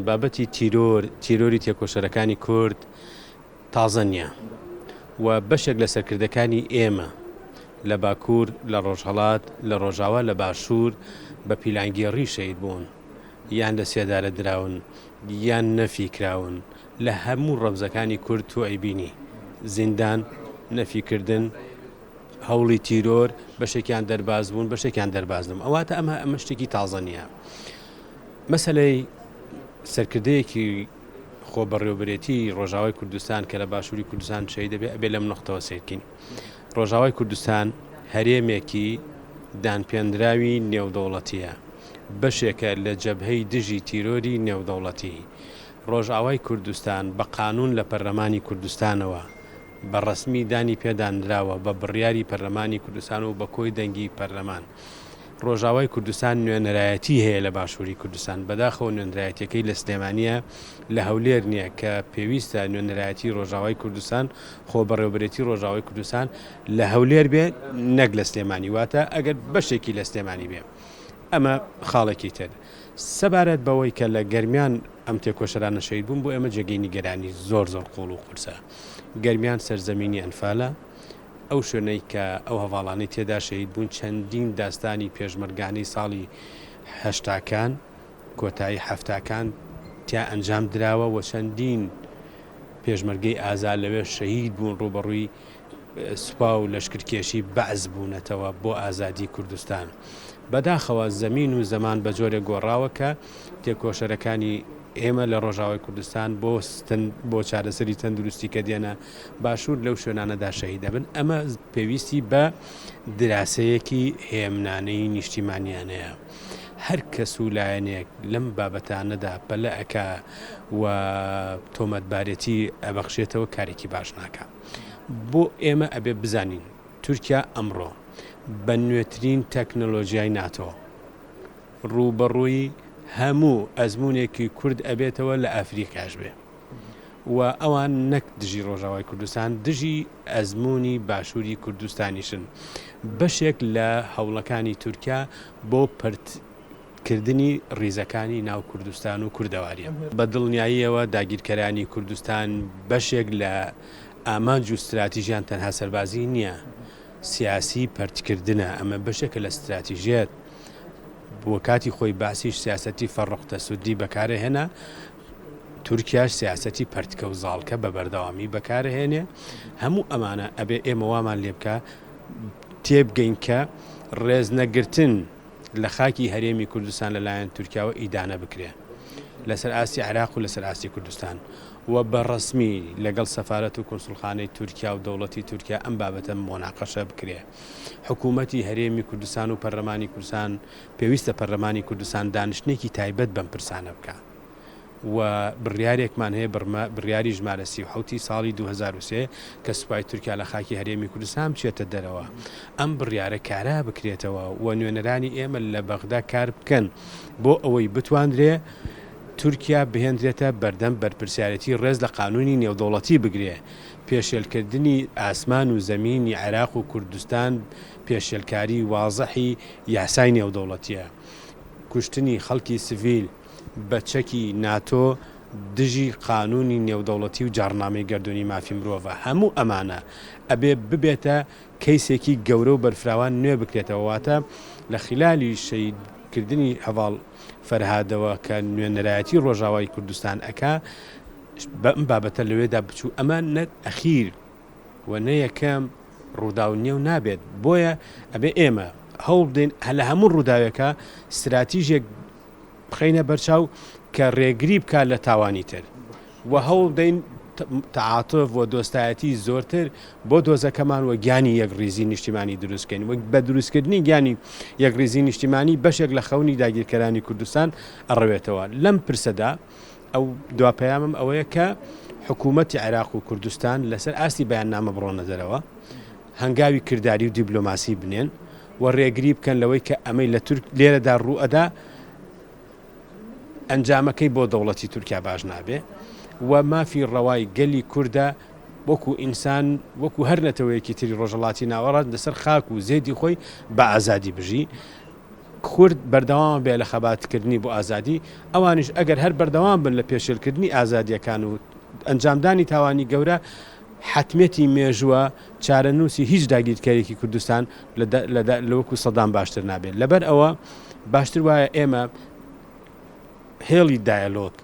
بابەتی تیرۆر، تیرۆری تێکۆشەرەکانی کورد تازە نییە و بەشێک لە سەرکردەکانی ئێمە لە باکوور، لە ڕۆژهەڵات، لە ڕۆژاوا، لە باشوور بە پیلانگێڕی شەهید بوون یان لە سێدارە دراون یان نەفی کراون. لە هەموو ڕەمزەکانی کورد تۆ ئەیبینی زیندان، نەفی کردن، هەوڵی تیرۆر، بەشێکیان دەرباز بوون، بەشێکیان دەرباز نەبوون. ئەواتە ئەمە ئەمە شتێکی تازە نییە. مەسەلەی سەرکردەیەکی خۆبەڕێوەبەرێتی ڕۆژاوای کوردستان کە لە باشووری کوردستان شەهید دەبێ ئەبێ لەم نوقتەوە سەیرکەین. ڕۆژاوای کوردستان هەرێمێکی دانپێنراوی نێودەوڵەتییە، بەشێکە لە جەبهەی دژی تیرۆری نێودەوڵەتی. ڕۆژاوای کوردستان بە قانوون لە پەرلەمانی کوردستانەوە بە ڕەسمی دانی پێدا نراوە بە بڕیاری پەرلەمانی کوردستان و بە کۆی دەنگی پەرلەمان. ڕۆژاوای کوردستان نوێنەرایەتی هەیە لە باشووری کوردستان، بەداخەوە نوێنرایەتیەکەی لە سلێمانیە لە هەولێر نیە کە پێویستە نوێنەرایەتی ڕۆژاوای کوردستان خۆبەڕێوبەرێتی ڕۆژاوای کوردستان لە هەولێر بێ نەک لە سلێمانی واتە ئەگەر بەشێکی لە سلێمانی بێ. ئەمە خاڵێکی تر. سەبارەت بەوەی کە لە گەرمیان ئەم تێکۆشەرانە شەهید بوون بۆ ئێمە جێگەی نیگەرانی زۆر زۆر قوڵ و قورسە. گەرمیان سەرزەمینی ئەنفالە، ئەو شوێنەی کە ئەو هەڤاڵانەی تێدا شەهید بوون چەندین داستانی پێشمەرگانەی ساڵی هەشتاکان، کۆتایی حەفتاکان تیا ئەنجام دراوە و چەندین پێشمەرگەی ئازا لەوێ شەهید بوون ڕووبەڕووی سوپا و لەشکرکێشی بەعس بوونەتەوە بۆ ئازادی کوردستان. بەداخەوە زەمین و زەمان بە جۆرێک گۆڕاوە کە تێکۆشەرەکانی ئێمە لە ڕۆژاوای کوردستان بۆ بۆ چارەسەری تەندروستی کە دێنە باشوور لەو شوێنانەدا شەهید ئەبن. ئەمە پێویستی بە دراسەیەکی هێمنانەی نیشتیمانیانەیە. هەر کەس و لایەنێک لەم بابەتانەدا پەلە ئەکا و تۆمەتبارێتی ئەبەخشێتەوە کارێکی باش ناکا. بۆ ئێمە ئەبێ بزانین تورکیا ئەمڕۆ بە نوێترین تەکنەلۆجیای ناتۆ ڕووبەڕووی هەموو ئەزموونێکی کورد ئەبێتەوە لە ئەفریقیاش بێ و ئەوان نەک دژی ڕۆژاوای کوردستان دژی ئەزموونی باشووری کوردستانیشن بەشێک لە هەوڵەکانی تورکیا بۆ پرت کردنی ڕیزەکانی ناو کوردستان و کوردەواریە. بە دڵنیاییەوە داگیرکەرانی کوردستان بەشێک لە ئامانج و ستراتیژیان تەنها سەربازی نیە، سیاسی پەرتکردنە، ئەمە بەشێکە لە ستراتیژیەت و کاتی خۆی بەعسیش سیاسەتی فەڕق تەسودی بەکارهێنا، تورکیاش سیاسەتی پەرتکە و زاڵکە بە بەردەوامی بەکارهێنێ، هەموو ئەمانە ئەبێ ئێمە وامان لێبکا تێبگەین کە ڕێزنەگرتن لە خاکی هەرێمی کوردستان لەلایەن تورکیاوە ئیدانە بکرێ لەسەر ئاستی عێراق و لەسەر ئاستی کوردستان و بە ڕەسمی لەگەڵ سەفارەت و کونسوڵخانەی تورکیا و دەوڵەتی تورکیا ئەم بابەتە مۆناقەشە بکرێ. حکوومەتی هەرێمی کوردستان و پەرلەمانی کوردستان پێویستە پەرلەمانی کوردستان دانیشتنێکی تایبەت بەم پرسانە بکا. و بڕیارێکمان هەیە بڕیاری ژمارە 37 ی ساڵی 2003 کە سوپای تورکیا لە خاکی هەرێمی کوردستان بچێتە دەرەوە ئەم بڕیارە کارا بکرێتەوە و نوێنەرانی ئێمە لە بەغدا کار بکەن بۆ ئەوەی بتواندرێ تورکیا بهێندرێتە بەردەم بەرپرسیارێتی ڕێز لە قانونی نێودەوڵەتی بگرێ پێشێلکردنی ئاسمان و زەمینی عێراق و کوردستان پێشێلکاری وازحی یاسای نێودەوڵەتیە کوشتنی خەڵکی سڤیل بە چەکی ناتۆ دژی قانوونی نێودەوڵەتی و جاڕنامەی گەردوونی مافی مرۆڤە، هەموو ئەمانە ئەبێ ببێتە کەیسێکی گەورە و بەرفراوان نوێ بکرێتەوە، واتە لە خیلالی شەهید کردنی هەڤاڵ فەرهادەوە کە نوێنەرایەتی ڕۆژاوای کوردستان ئەکا بەم بابەتە لەوێدا بچوو، ئەمە نە ئەخیر و نە یەکەم ڕووداو نیە و نابێت، بۆیە ئەبێ ئێمە هەوڵ بدەین لە هەموو ڕووداوێکا ستراتیژێک بخەینە بەرچاو کە رێگری بکات لە تاوانی تر و هەوڵبدەین تەعاتف و دۆستایەتی زۆرتر بۆ دۆزەکەمان و گیانی یەکڕیزی نیشتیمانی دروست بکەین و بە دروستکردنی گیانی یەکڕیزی نیشتیمانی بەشێک لە خەونی داگیرکەرانی کوردستان ئەڕەوێتەوە لەم پرسەدا ئەو دوا پەیامم ئەوەیە کە حکوومەتی عێراق و کوردستان لەسەر ئاستی بەیاننامە بڕۆنە دەرەوە هەنگاوی کرداری و دیبلۆماسی بنێن و ڕێگری بکەن لەوەی کە ئەمەی لە تورک لێرەدا ڕوو ئەدا ئەنجامەکەی بۆ دەوڵەتی تورکیا باش نابێ و مافی ڕەوای گەلی کوردە وەکو ئینسان وەکو هەر نەتەوەیەکی تری ڕۆژهەڵاتی ناوەڕاست لەسەر خاک و زێدی خۆی بە ئازادی بژی. کورد بەردەوام بێ لە خەباتکردنی بۆ ئازادی، ئەوانیش ئەگەر هەر بەردەوام بن لە پێشێلکردنی ئازادییەکان و ئەنجامدانی تاوانی گەورە، حەتمیەتی مێژووە چارەنووسی هیچ داگیرکەرێکی کوردستان لە وەکو سەدام باشتر نابێت. لەبەر ئەوە باشتر وایە ئێمە هێڵی دایەلۆگ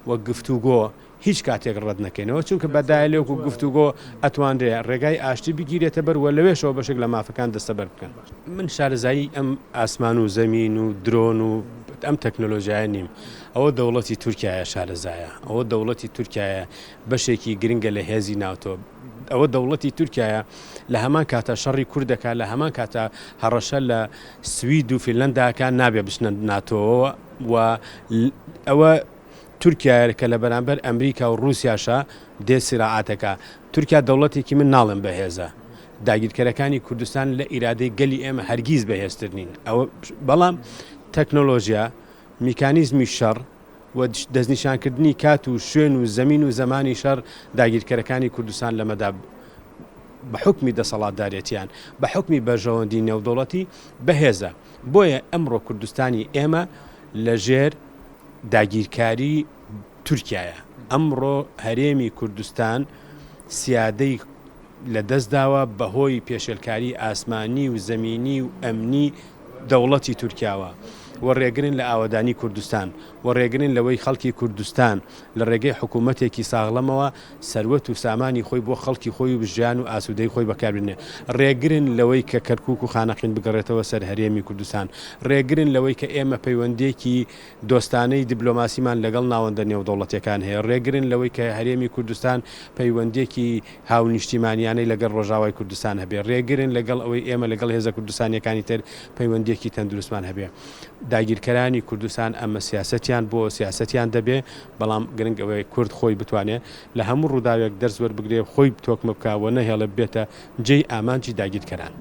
و گفتوگۆ هیچ کاتێک ڕەت نەکەینەوە، چونکە بە دایەلۆگ و گفتوگۆ ئەتوانرێ ڕێگای ئاشتی بگیرێتە بەر و لەوێشەوە بەشێک لە مافەکان دەستەبەر بکەن. من شارەزایی ئەم ئاسمان و زەمین و درۆن و ئەم تەکنۆلۆژیایە نیم، ئەوە دەوڵەتی تورکیایە شارەزایە، ئەوە دەوڵەتی تورکیایە بەشێکی گرنگە لە هێزی ناتۆ، ئەوە دەوڵەتی تورکیایە لە هەمان کاتا شەڕی کورد دەکات، لە هەمان کاتا هەڕەشە لە سوید و فینلەندا ئەکات نابێ بچنە ناتۆوە و ئەوە تورکیایە کە لە بەرامبەر ئەمریکا و ڕووسیاشا دێ سیراعاتەکە. تورکیا دەوڵەتێکی من ناڵێم بەهێزە. داگیرکەرەکانی کوردستان لە ئیرادەی گەلی ئێمە هەرگیز بەهێزتر نین. ئەوە بەڵام تەکنۆلۆژیا، میکانیزمی شەڕ و دەستنیشانکردنی کات و شوێن و زەمین و زەمانی شەڕ داگیرکەرەکانی کوردستان لەمەدا بە حوکمی دەسەڵاتدارێتیان، بە حوکمی بەرژەوەندی نێودەوڵەتی بەهێزە. بۆیە ئەمڕۆ کوردستانی ئێمە لە ژێر داگیرکاری تورکیایە. ئەمڕۆ هەرێمی کوردستان سیادەی لە دەستداوە بەهۆی پێشێلکاری ئاسمانی و زەمینی و ئەمنی دەوڵەتی تورکیاوە و ڕێگرن لە ئاوەدانی کوردستان و ڕێگرن لەوەی خەڵکی کوردستان لە ڕێگەی حکوومەتێکی ساغڵەمەوە سەروەت و سامانی خۆی بۆ خەڵکی خۆی و ژیان و ئاسوودەی خۆی بەکاربێنێ، ڕێگرن لەوەی کە کەرکووک و خانەقین بگەڕێتەوە سەر هەرێمی کوردستان، ڕێگرن لەوەی کە ئێمە پەیوەندییەکی دۆستانەی دیبلۆماسیمان لەگەڵ ناوەندە نێودەوڵەتییەکان هەیە، ڕێگرن لەوەی کە هەرێمی کوردستان پەیوەندییەکی هاونیشتیمانیانەی لەگەڵ ڕۆژاوای کوردستان هەبێ، ڕێگرن لەگەڵ ئەوەی ئێمە لەگەڵ هێزە کوردستانییەکانی تر پەیوەندییەکی تەندروستمان هەبێ. داگیرکەرانی کوردستان ئەمە سیاسەتیان بۆ سیاسەتیان دەبێ، بەڵام گرنگ ئەوەیە کورد خۆی بتوانێ لە هەموو ڕووداوێک دەرس وەربگرێ، خۆی تۆکمە بکا و نەهێڵێ ببێتە جێی ئامانجی داگیرکەران.